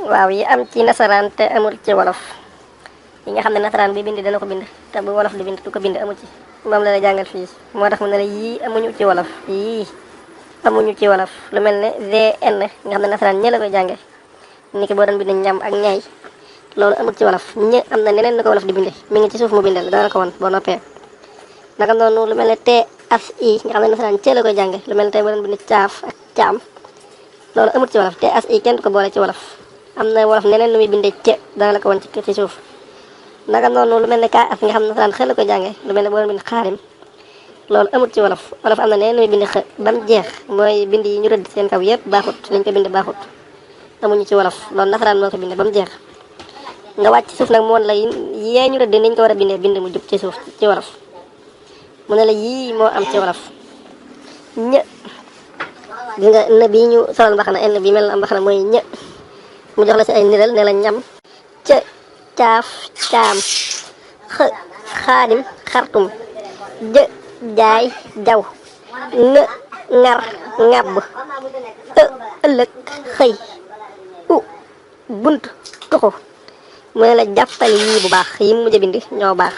waaw yi am ci nasaraan te amul ci wolof yi nga xam ne nasaraan bi bind dana ko bind te bu wolof di bind du ko bind amu ci moom la lay jàngal fii moo tax mu ne la yii amuñu ci wolof yii amuñu ci wolof lu mel ne VN nga xam ne nasaraan ñe la koy jànge ni ki boo doon bind ñam ak ñaay loolu amul ci wolof ñë am na neneen na ko wolof di binde mi ngi ci suuf mu bindal dana ko won boo noppee naka noonu lu mel ne TSI nga xam ne nasaraan cee la koy jànge lu mel ne tey boo doon bind caaf ak caam loolu amul ci wolof TSI kenn du ko boole ci wolof am na wolof neneen lu muy bindee dana la ko won ci suuf naka noonu lu mel ne KF nga xam ne nasaraan xel la koy jànge lu mel ne boo doon bind xaarim loolu amul ci wolof wolof am na neneen lu muy binde ba mu jeex mooy bind yi ñu rëdd seen kaw yëpp baaxut liñ ko binde baaxut amuñu ci wolof loolu nasaraan moo ko binde ba mu jeex nga wàcc suuf nag moon la yee ñu rëdd niñ ko war a bindee bind mu jub ci suuf ci wolof mu ne la yii moo am ci wolof ñë gis nga na bii ñu solal mbaxana en bi mel na am mbaxana mooy ñë mu jox la si ay niral ne la ñam ca caaf caam xaadim xartum jë jaay jaw në ŋar ŋàbb ëllëg xëy bunt tuxu mu ne la jàppal yii bu baax yi mujj a bind ñoo baax